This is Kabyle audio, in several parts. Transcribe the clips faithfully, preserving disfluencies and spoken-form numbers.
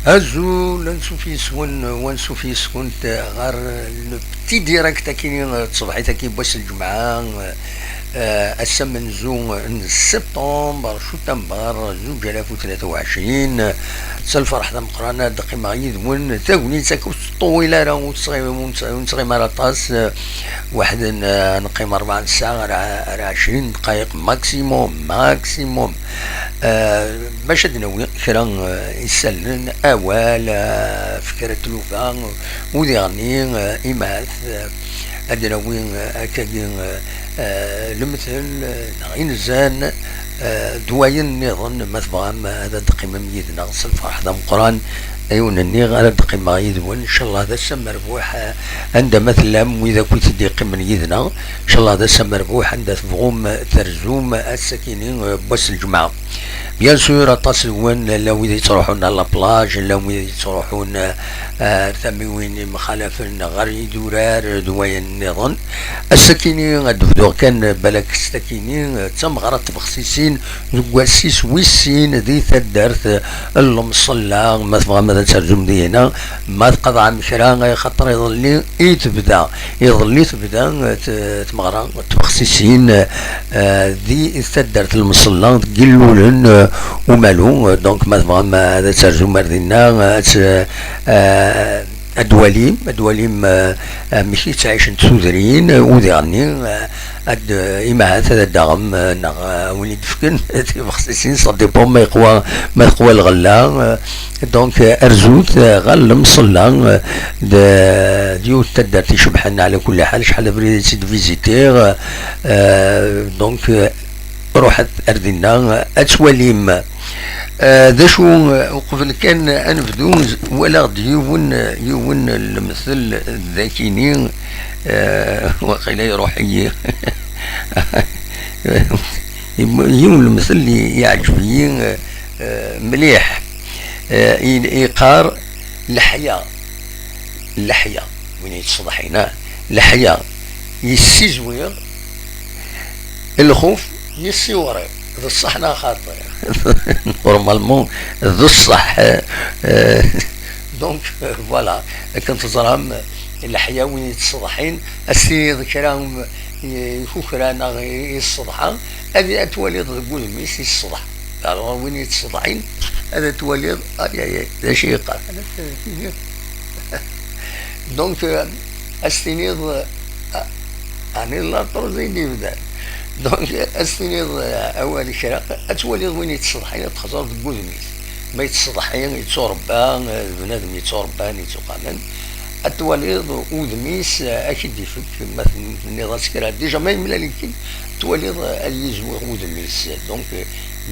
Azul, ansuf yes-wen, wansuf yes-went ɣer le petit direct akini, eh, tṣebḥit-agi n wass n lǧemɛa, eh, ass amenzu n septembre, septembre, zuǧ alaf u tlata u ɛecrin. S lferḥ d ameqqran ad d-qqimeɣ yid-wen. Tagnit-agi ur teṭṭuwil ara, ur tettɣim-, ur tettɣim-, ur tettɣim ara aṭas, eh, weḥd n-, eh, neqqim rebɛa n ssaɛa ar, ar ɛecrin dqayeq maximum, maximum. Eh, bac ad d-nawi kra, eh, isallen, awal, eh, f kra n tlufa, u diɣenni, eh, imahat, eh, ad d-nawi, eh, akkagi, eh, eh, lemtel, eh, neɣ inzan, eh, d wayen nniḍen, ma tebɣam, eh, ad d-teqqimem yid-neɣ s lferḥ d ameqqran. Ayen nniɣ ara d-qqimeɣ yid-wen, ncallah d ass amerbuḥ, eh, anda ma tellam, wid akk i t-id-yeqqimen yid-neɣ, ncallah d ass amerbuḥ, anda tebɣum, eh, terzum, eh, ass-akini, eh, n wass n lǧemɛa. Bien sûr, aṭas n wen, llan wid yettruḥun à la plage, llan wid yettruḥun, eh, ar tamiwin imxalafen ɣer yidurar d wayen nniḍen. Ass-akini ad d-bduɣ kan, balak s takini, d tameɣra n tbexsisin deg wass-is wis sin di taddart n Lemṣella. Ma tebɣam ad terzum dihina, ma tqeḍɛem kra, xaṭer iḍelli i tebda, iḍelli tebda, eh, t-, tmeɣra n tbexsisin, eh, di taddart n Lemṣella deg Illulen, eh, Umalu. Donc ma tebɣam ad terzum ar dinna, eh, ad t-, eh, ad twalim, ad twalim, eh, amek i ttɛicent tudrin, eh, u diɣenni, eh, ad, eh, imahat ad d-taɣem, eh, neɣ, eh, win i d-fken tibexsisin, ça dépend ma yeqwa, ma teqwa lɣella, eh, Donc, eh, arzut, eh, ɣer Lemṣella, eh, d, d yiwet n taddart icebḥen, ɛla kulli ḥal, acḥal abrid i tt-id-vizitiɣ, eh, donc, eh, ruḥet ar dinna, eh, ad twalim. Eh, d acu, eh, uqbel kan ad nebdu, walaɣ-d yiwen, yiwen n lemtel d akini, eh, waqila iruḥ-iyi. Yiwen n lemtel i-, iɛǧeb-iyi, eh, mliḥ. Eh, i-, yeqqar: leḥya, leḥya, win yettṣeḍḥin, ah, leḥya yessizwiɣ, lxuf yessiwṛiɣ. D ṣṣeḥ neɣ xaṭi? Normalement, d ṣṣeḥ, eh, eh, donc, eh, voilà, akken teẓram, leḥya win yettṣeḍḥin, ad s-tiniḍ kra, eh, ikukra neɣ i, i ṣṣeḍḥa, ad, ad twaliḍ deg wudem-is i ṣṣeḍḥ. Alors, win yettṣeḍḥin, ad twaliḍ, ay, ay, ay, d acu yeqqar. Donc, euh, ad s-tiniḍ, euh, ɛni la troisième yebdan. Donc, ad s-tiniḍ, euh, awal kra, ad twaliḍ win yettṣeḍḥin, ad txeẓreḍ deg wudem-is. Ma yettṣeḍḥi, yetturebba, euh, d bnadem yetturebban, yettuqamen, ad twaliḍ udem-is, euh, ad k-id-ifek, ma tenniḍ-as kra. Déjà, ma yemlal-ik-id, twaliḍ, euh, ad yizwiɣ udem-is. Donc, euh,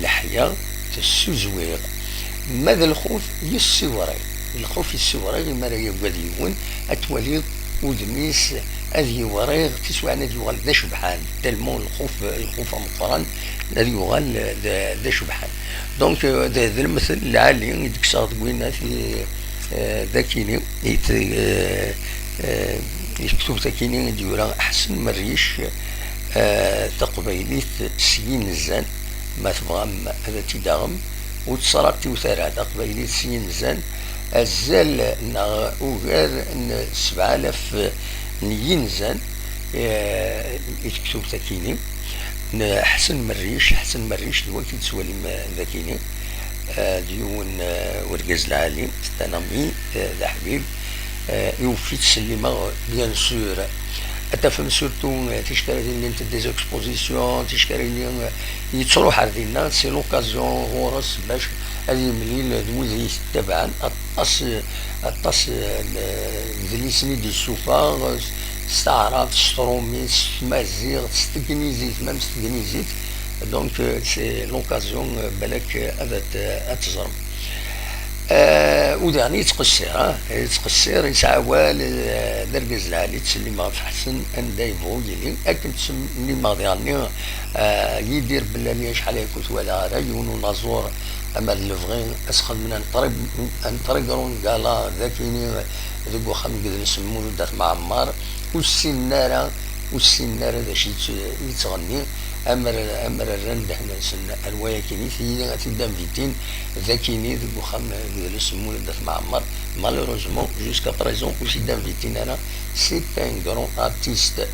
leḥya tessuzwiɣ. Ma d lxuf yessiwṛiɣ, lxuf yessiwṛiɣ, imi ara yagad yiwen, ad twaliḍ udem-is ad yiwṛiɣ, tiswiɛin ad yuɣal d acebḥan, tellement lxuf, lxuf ameqqran ad yuɣal d, d acebḥan. Donc, d, d lemtel lɛali i d-kkseɣ deg winat i, eh, d akini, i t-, eh, eh, i tektubt akini i d-yura Ḥsen Merric, eh, taqbaylit s yinzan, ma tebɣam ad tt-id-taɣem, ur tt-ttṛaṭṭiwet ara, taqbaylit s yinzan, azal neɣ ugar n sebɛa alaf n yinzan, eh, i tektubt akini, n Ḥsen Merric. Ḥsen Merric d wagi i tettwalim, eh, d akini, eh, d yiwen, eh, urgaz lɛali, c'est un ami, eh, d aḥbib, eh, iwef-it ttsellimeɣ, bien sûr. Ad tafem surtout, eh, ticki ara d-ilint des expositions, ticki ara yili, eh, yettruḥ ar dinna, c'est l'occasion ɣur-s bac ad yemlil d wid i yettabaɛen. Aṭas, aṭas, eh, n yedlisen i d-yessufeɣ s, s taɛrabt, s tṛumit, s tmaziɣt, s tegnizit, même s tegnizit. Donc, eh, c'est l'occasion, eh, balak, eh, ad, ad, ad teẓrem. Eh, u diɣen yettqessir, ah, yettqessir, yesɛa awal, eh, d argaz lɛali, ttsellimeɣ ɣef Ḥsen, anda yebɣu yili. Akken ttsellimeɣ diɣen, eh, Yidir Bellali, acḥal aya ur t-walaɣ ara, yiwen unaẓur, ama d lebɣi, ad s-xedmen un très, un très grand gala d akini deg uxxam n yidles n Mulud At Mɛemmer. Ur ssinen ara, ur ssinen ara d acu i tt-, i yettɣenni. amer amer rran ddehn-nsen ar wayakini, tili ad t-id-anvitin dakini deg uxxam n udlis n Mulud At Mɛemmer. Malheureusement, jusqu'à présent, ur t-id-anvitin ara. C'est un grand artiste.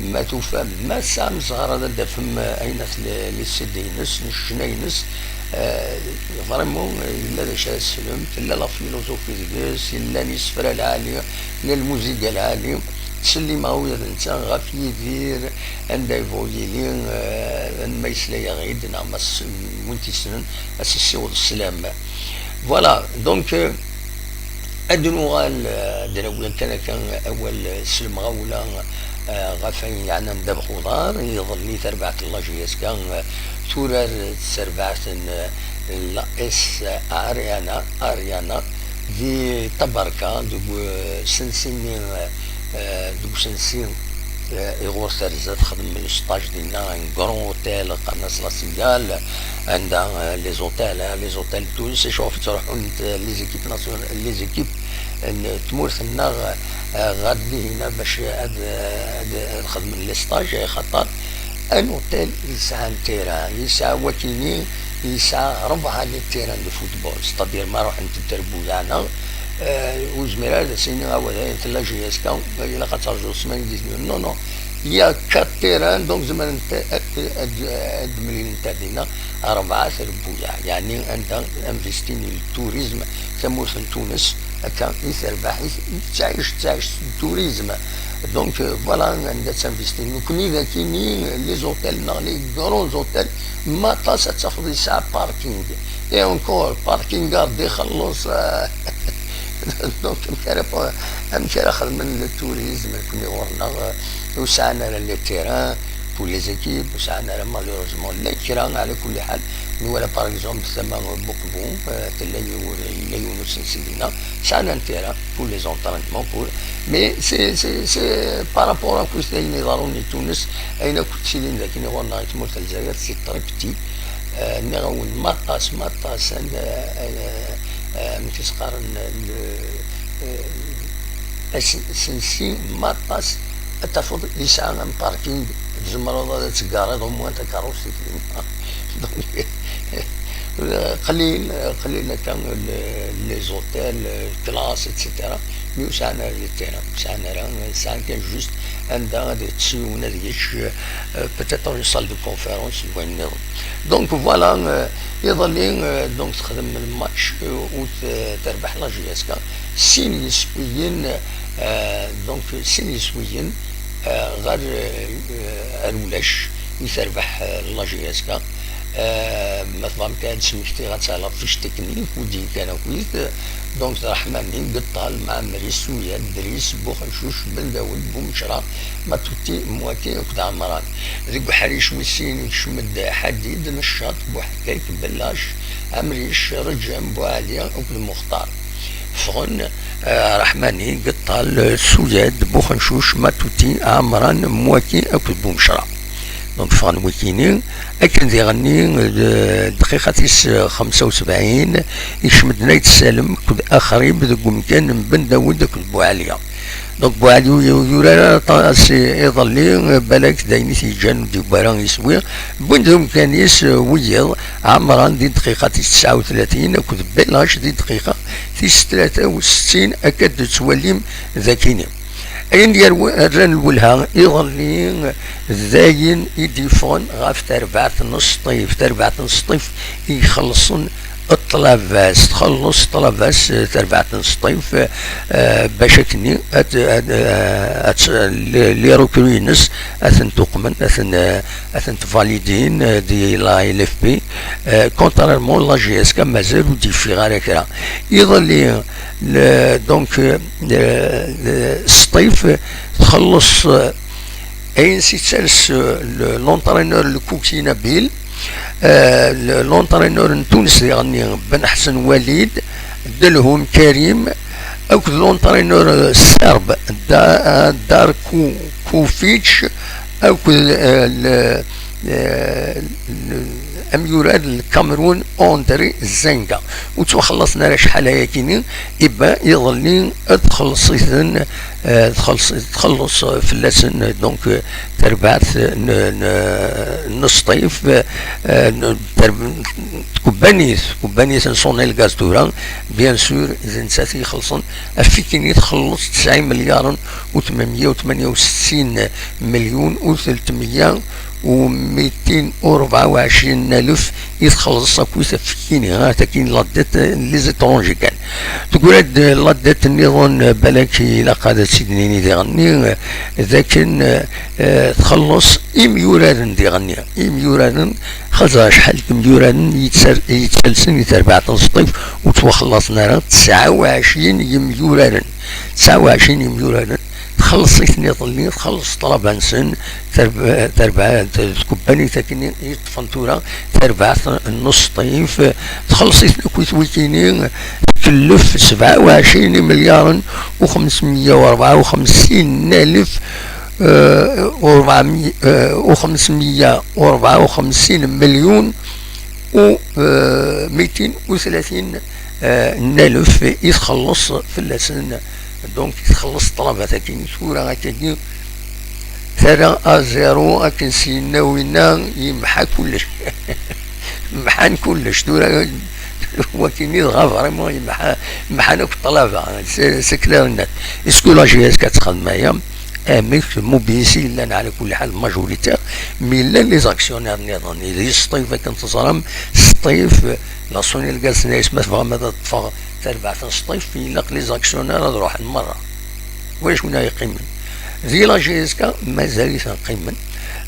Ma tufam, ma tesɛam zzher ad d-tafem, eh, ayen at le- les C D-ines, ccna-ines, eh, vraiment, eh, yella d acu ara teslem. Tella la philosophie deg-s, yellan isefra lɛali, yella lmuziga lɛali. Ttsellimeɣ ula d netta ɣef Yidir, anda yebɣu yili, eh, ma yesla-yaɣ-id, neɣ ma s- win t-yessnen, ad s-yessiweḍ sslam. Voilà, donc, eh, ad nuɣal, eh, ad d-nawi kan akka awal, eh, s lemɣawla, eh, ɣef ayen yeɛnan ddabex uḍar. Iḍelli, tarbaɛt n la J S K, eh, turar s terbaɛt n, eh, la S Ariana, Ariana, di Tabarka, deg, eh, usensi-nni, eh, eh, deg usensi, eh, iɣur terza, texdem le stage dinna, un grand hôtel, qqaren-as La Cigale, anda, eh, les hôtels, eh, les hôtels n Tunes, acuɣef ttruḥunt, eh, les équipes nationales, les équipes n tmurt-nneɣ, eh, ɣer dihina bac ad, ad, ad xedmen les stages, eh, xaṭer un hôtel yesɛan terrain, yesɛa wakini, yesɛa rebɛa les terrains de football, c'est-à-dire ma ruḥent trebbuyaɛ-nneɣ, eh, ur zmireɣ ara ad as-iniɣ, awad, ay tella J S K, ilaq ad terjuḍ ssmana. Non, non, il y a quatre terrains, donc zemrent ad, ad, ad mlilent ar dinna rebɛa trebbuyaɛ, yeɛni anda investin le tourisme, tamurt n Tunes, akka i terbaḥ, i tettɛic, tettɛic s turisme. Donc, euh, voilà, anda ttinvestin. Nekkni dakini, les hôtels, neɣ les grands hôtels, maṭas ad tafeḍ yesɛa parking. Et encore, parking ad ixelleṣ, euh, donc, amek ara, amek ara xedmen le tourisme, nekkni ɣur-neɣ, euh, ur sɛan ara les terrains pour les équipes, ur sɛan ara malheureusement la kra, ɛla kulli ḥal. Nwala, par exemple, tama n Buqbu, euh, tella yiwen, yella yiwen usensi dinna, sɛan un terrain pour les entraînements, pour, mais c'est, c'est, c'est par rapport à ayen iḍerrun i Tunes, ayen akk ttilin dakken ɣur-neɣ i tmurt n Lezzayer, c'est très petit. Euh, nniɣ-awen, maṭas, maṭas, euh, euh, euh, amek i s-qqaren, le, euh, asensi, maṭas, ad tafeḍ yesɛa un parking, tzemreḍ ad teggareḍ au moins takeṛṛust-ik dinna. Donc, qlil, qlil akka, le- les hôtels, euh, classe, et cetera. Mais ur sɛan ara les terrains, ur sɛan ara, sɛan kan juste anda ad yeṭṭes yiwen ad yečč, euh, peut-être une salle de conférence, d wayen nniḍen. Donc voilà, euh, iḍelli, euh, donc texdem lmatch, euh, u t- terbeḥ la J S K, sin yiswiyen, euh, donc sin yiswiyen, euh, ɣer, euh, ar ulac i terbeḥ, euh, la J S K. Euh, ma tebɣam kan ad d-smektiɣ, ad tɛelleɣ fiche technique, ur d-yekkan akkit. Donc, d Raḥmani, Geṭṭal, Mɛemmri, Suyad, Dris, Buxencuc, Ben Dawed, Bumecra, Matuti, Mwati akked Ɛemran. Deg uḥric wis sin ikcem-d Ḥadid, Neccaṭ, Buḥkak, Bellac, Amric, Reǧem, Buɛli akked Muxtar. Ffɣen, eh, Raḥmani, Geṭṭal, Suyad, Buxencuc, Matuti, Ɛemran, Mwati akked Bumecra. Donc, ffɣen wikini, akken diɣenni, d- dqiqa tis xemsa u sebɛin, ikcem-d Nayt Salem akked Axrib deg umkan n Ben Dawed akked Buɛli. Donc, Buɛli ur ur yurar ara aṭas i- iḍelli, balak d ayen i t-yeǧǧan ur d-yewwi ara iswi. Wwin-d umkan-is, eh, wiyiḍ, Ɛemran di dqiqa tis tesɛa u tlatin akked Belac di dqiqa tis tlata u settin, akka d-tettwalim dakini. Ayen d-yerw- rran lwelha iḍelli, d ayen i d-yeffɣen ɣef terbaɛt n Sṭif, terbaɛt n Sṭif i ixellṣen ṭṭlaba-s, txelleṣ ṭṭlaba-s, eh, terbaɛt n Sṭif, eh, bac akkenni ad, ad, eh, ad, les, les recrues-ines ad tent-uqmen, ad ten-, eh, ad tent-validin, eh, di la L F P, eh, contrairement la J S K mazal ur d-yeffiɣ ara kra. Iḍelli, le- donc, eh, eh, Sṭif txelleṣ, eh, ayen s-yettales, eh, le- l'entraîneur Lkouki Nabil, eh, le- l'entraîneur n Tunes diɣenni Ben Ḥsen Walid, Delhoum Karim, akked l'entraîneur, eh, serbe Da- eh, Darko Kovic, akked, eh, le- eh, le- amyurar n Lkamerun André Zenga. Ur ttwaxellaṣen ara acḥal ayakini, iba iḍelli ad txelleṣ-iten, eh, txelleṣ-, txelleṣ fell-asen, donc, eh, tarbaɛt n, n, n Sṭif, eh, n, tarb-, tkebbanit, tkebbanit n Sonelgaz tura, bien sûr, d nettat i ixellṣen, ɣef wakken i txelleṣ tesɛa imelyaren u tmenmeyya u tmenya u settin melyun u tletmeyya u mitin u rebɛa u ɛecrin alef i txelleṣ akkit ɣef wakken, ha, takin la dette n les étrangers kan. Teggra-d la dette nniḍen, balak ilaq ad tt-id-nini diɣenni, d akken, eh, txelleṣ imyuraren diɣenni. Imyuraren, xaṭer acḥal n yimyuraren yettal-, yettalsen i terbaɛt n Sṭif ur ttwaxellaṣen ara, tesɛa u ɛecrin yimyuraren. Tesɛa u ɛecrin yimyuraren, txelleṣ-iten iḍelli, txelleṣ ṭṭlaba-nsen, terb-, terbaɛt, tkebbanit akken i yeṭṭfen tura tarbaɛt n Sṭif, txelleṣ-iten akkit wikini, tkellef sebɛa u ɛecrin imelyaren u xemsemeyya u rebɛa u xemsin alef, eh, u rebɛemya, eh, u xemsemeyya u rebɛa u xemsin melyun u, eh, mitin u tlatin, eh, n alef i txelleṣ fell-asen. Donc, i txelleṣ ṭṭlabat-agi, tura akkagi terra à zéro, akken s-yenna winna, yemḥa kullec. Mḥan kullec, tura wakken i dɣa vraiment yemḥa, mḥan akk ṭṭlaba, c'est, c'est clair et net. Est-ce que la J S K ad texdem aya? Amek, Mobilis i yellan ɛla kulli ḥal majoritaire, mi llan les actionnaires nniḍen, di Sṭif akken teẓram, Sṭif, la Sonelgaz tenna-yas ma tebɣam ad ṭṭfeɣ tarbaɛt n Sṭif, ilaq les actionnaires ad ruḥen merra. Ulac win ara yeqqimen. Di la J S K mazal-iten qqimen.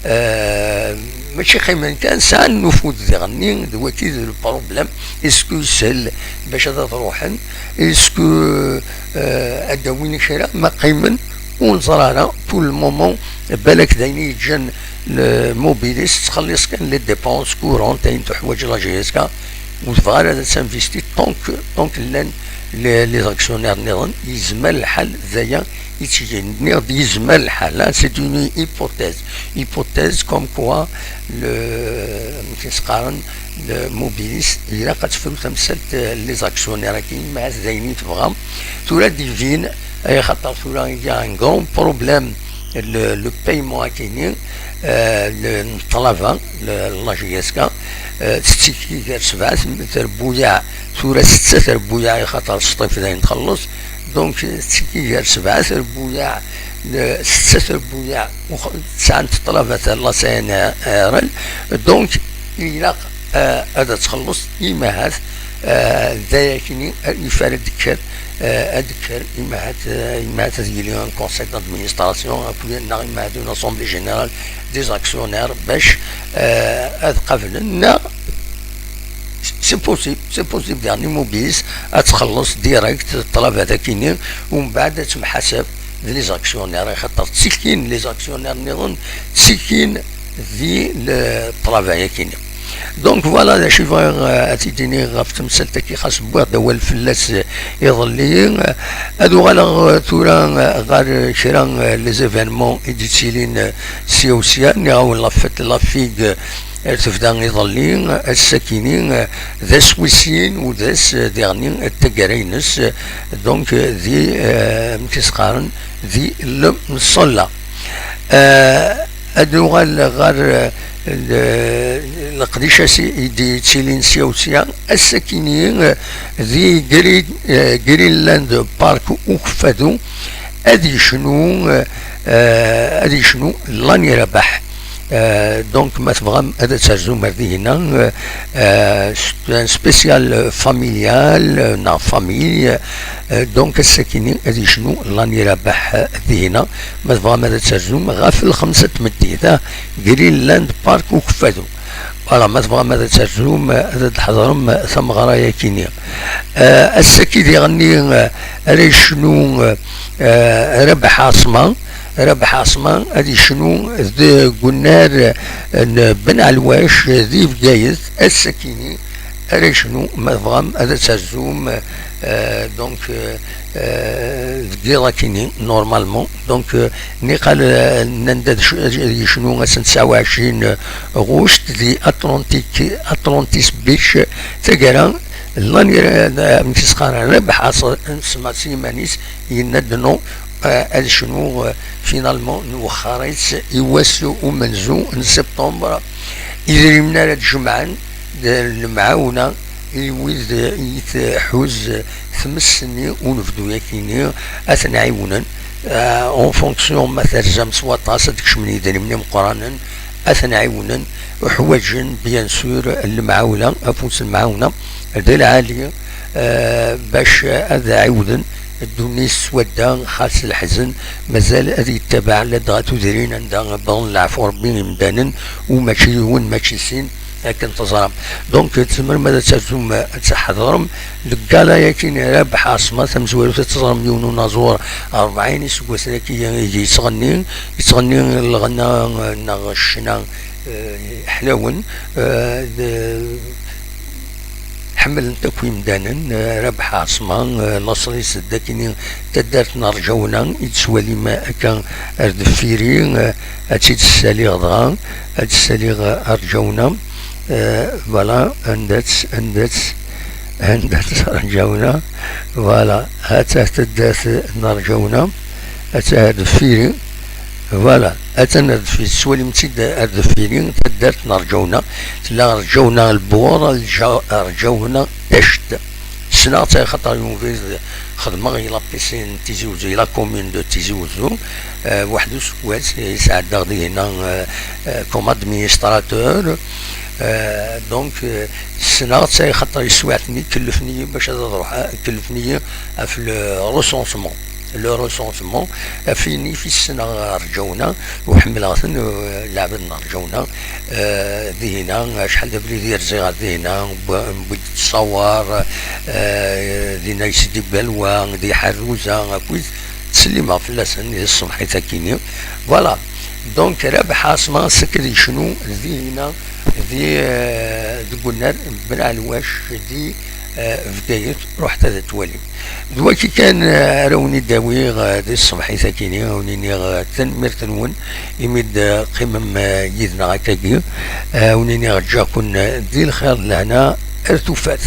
Euh, mačči qqimen kan, sɛan nnufud diɣenni, d wagi d le problème. Est-ce que sel bac ad ruḥen? Est-ce que, euh, ad d-awin kra? Ma qqimen, ur neẓri ara. Pour le moment, balak d ayen i yeǧǧan le Mobilis, tettxelliṣ kan les dépenses courantes, ayen tuḥwaǧ la J S K, ur tebɣi ara ad tinvesti tant que, tant que llan les, les actionnaires nniḍen, yezmer lḥal d aya i ttgen. Nniɣ-d yezmer lḥal, hein, c'est une hypothèse. Hypothèse comme quoi le, amek i s-qqaren, le Mobilis, ilaq ad tefru tamsalt, euh, les actionnaires-agi, ma d ayen i tebɣa. Tura ad d-ibin, ay xaṭer tura il y a un grand problème, le, le paiement-agi-nni, euh, le, n ṭṭlaba, le, la J S K, euh, tettekki gar sebɛa terbuyaɛ, tura setta terbuyaɛ, ay xaṭer Sṭif d ayen txelleṣ, donc, tettekki gar sebɛa terbuyaɛ, le, setta terbuyaɛ, u x-, tesɛant ṭṭlabat la C N R L, donc, ilaq, euh, ad txelleṣ, imahat, euh, d ayakini, euh, yif ara d-tekker, euh, ad d-tekker, imahat, euh, imahat ad yili un conseil d'administration, akked, neɣ imahat une assemblée générale des actionnaires, bac, euh, ad qablen, neɣ c'est possible, c'est possible, diɣenni Mobilis ad txelleṣ direct ṭṭlabat-agi-nni, umbeɛd ad temḥasab d les actionnaires, axaṭer ttekkin les actionnaires nniḍen, ttekkin di le-, ṭṭlaba-agi-nni. Donc voilà, d acu i bɣiɣ, euh, ad t-id-iniɣ ɣef temsalt-agi, xas wwiɣ-d awal fell-as, euh, iḍelli. Euh, ad uɣaleɣ, euh, tura, euh, ɣer, euh, kra, euh, les événements i d-yettilin, euh, sya u sya. Nniɣ-awen la fête, la figue, euh, ar tebda iḍelli, ass-agi-nni, euh, d ass wis sin, u d ass, euh, diɣenni, euh, d taggara-ines, euh, donc, euh, di, euh, amek i s-qqaren, di lemṣella. Euh, ad nuɣal ɣer, euh, le-, leqdic-as i d-yettilin sya u sya. Ass-agi-nni, euh, di Green-, euh, Greenland Park Ukeffadu, ad yecnu, euh, euh, ad yecnu Lani Rabaḥ. Euh, donc, ma tebɣam ad terzum ar dihin-a, euh, euh, c'est un spécial familial, euh, neɣ famille. Euh, donc, ass-agi-nni ad yecnu Lani Rabaḥ, euh, dihin-a. Ma tebɣam ad terzum ɣef lxemsa n tmeddit, ah, Greenland Park Ukeffadu. Voilà, ma tebɣam ad terzum, euh, ad d-tḥeḍrem, euh, tameɣra-agi-nni. Euh, ass-agi diɣenni, euh, ara yecnu, euh, euh, Rabaḥ Ɛaṣma. Rabaḥ Ɛaṣma ad yecnu deg unnar n Ben Ɛelwac di Bgayet, ass-agi-nni, ara yecnu, ma tebɣam ad terzum, euh, donc, euh, euh, deg yiḍ akini, normalement. Donc, euh, niqal, euh, nnan-d ad c-, ad yecnu ass n tesɛa u ɛecrin ɣuct di Atlantic, Atlantis Beach, taggara, l'année, euh, amek i s-qqaren, Rabaḥ Asma s yiman-is yenna-d non, euh, ad cnuɣ, euh, finalement, nwexxer-itt i wass umenzu n septembre. Idrimen ara d-jemɛen d lemɛawna i wid i tḥuz tmes-nni unebdu-yagi-nni, ad ten-ɛiwnen, euh, en fonction ma terzam s waṭas, ad d-kecmen idrimen imeqqranen, ad ten-ɛiwnen, uḥwaǧen, bien sûr, lemɛawna, afus n lemɛawna d lɛali, euh, bac ad ɛiwden ddunit s wadda, xas leḥzen, mazal ad yettabaɛ ladɣa tudrin anda wwḍen leɛfu Rebbi imdanen, u mačči yiwen, mačči sin, akken teẓram. Donc, tzemrem ad terzum, ad tḥedrem deg gala-yagi n Rabaḥ Asma tamezwarut, ad teẓrem yiwen unaẓur rebɛin iseggasen-agi i yettɣenni, yettɣenni lɣenna neɣ ccna, euh, ḥlawen, euh, d-, ḥemmlen-t akk yimdanen, euh, Rabaḥ Asma, euh, laṣel-is d akini taddart n Rǧawna i d-tettwalim akka ar deffir-i, euh, ad tt-id-ssaliɣ dɣa, ad d-ssaliɣ, euh, Rǧawna, euh, voilà, anda-tt, anda-tt, anda-tt Rǧawna, voilà, ha-tt-ah taddart n Rǧawna, ha-tt-ah ar deffir-i, voilà, ha-tt-an ar deffir, tettwalim-tt-id ar deffir-i, taddart n Rǧawna, tella Rǧawna Lbur, Rǧa-, Rǧawna Tact. Ssneɣ-tt axaṭer yiwen ubrid xedmeɣ i la piscine n Tizi Wezzu, i la commune de Tizi Wezzu, euh, waḥed useggas i sɛeddaɣ dihin, euh, euh, comme administrateur. Euh, donc, euh, ssneɣ-tt axaṭer yeswiɛten-iyi, kellfen-iyi bac ad ruḥeɣ, kellfen-iyi ɣef le recensement. Le recensement, ɣef yini i ssneɣ Rǧawna, u ḥemmleɣ-ten, euh, leɛbad n Rǧawna, euh, dihina, acḥal d abrid i rziɣ ar dihina, wwi-, wwi-d ttṣawar, euh, dinna i Sidi Belwa, di Ḥerruza, akkit ttsellimeɣ fell-asen di ṣṣbeḥ-agi-nni. Voilà. Donc, Rabaḥ Asma, s-, akked yecnu dihina, di, euh, deg unnar n Ben Ɛelwac, di, euh, Bgayet, ruḥet ad t-twalim. D wagi kan, euh, ara wen-id-awiɣ, euh, di ṣṣbeḥ-agi-nni, a wen-iniɣ, euh, tanemmirt-nwen, imi d-teqqimem, euh, yid-neɣ akkagi, euh, a wen-iniɣ ǧǧiɣ-ken, euh, di lxir d lehna, ar tufat.